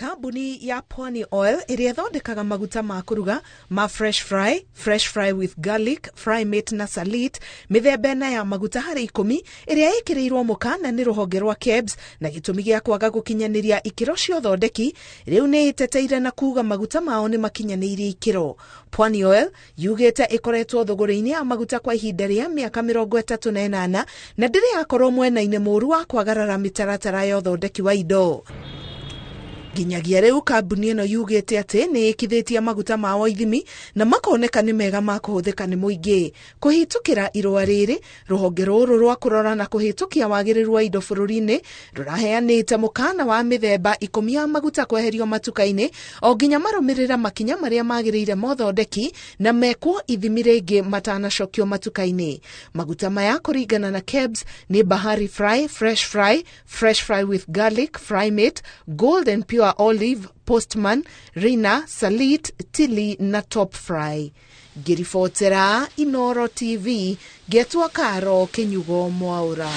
Kambuni ya Pwani Oil ĩrĩa ĩthondekaga maguta ma kũruga ma Fresh Fry, Fresh Fry with Garlic, Fry Mate na Salit, mĩthemba ĩna ya maguta harĩ 10 ĩrĩa ĩkĩrĩirwo mũkana nĩ rũhonge rwa KEBS na gĩtũmi gĩa kwaga gũkinyanĩria ikĩro cia ũthondeki, rĩu nĩ ĩteteire na kuga maguta mao nĩ makinyanĩirie ikĩro. Pwani Oil yugĩte ĩkoretwo thũgũrĩ-inĩ ya maguta kwa ihinda rĩa mĩaka 38 na ndĩrĩ yakorwo mwena-inĩ mũru wa kwagarara mĩtaratara ya ũthondeki wa indo. Nginyagia rĩu kambuni ĩno yugĩte atĩ nĩ ĩkithĩtie maguta mao ithimi na makoneka nĩ mega ma kũhũthĩka nĩ mũingĩ. Kũhĩtũkĩra irũa rĩrĩ, rũhonge rũrũ rwa kũrora na kũhĩtũkia wagĩrĩru wa indo bũrũri-inĩ rũraheanĩte mũkana wa mĩthemba 10 ya maguta kweherio matuka-inĩ o nginya marũmĩrĩra makinya marĩa magĩrĩire ma ũthondeki na mekwo ithimi rĩngĩ matanacokio matuka-inĩ. Maguta maya kũringana na KEBS nĩ Bahari Fry, Fresh Fry, Fresh Fry with Garlic, Fry Mate, Golden Pure Olive, Postman, Rina, Salit, Tilly na Top Fry. Ngĩribotera Inoro TV, ngetwo Karo Kĩnyugo Mwaũra.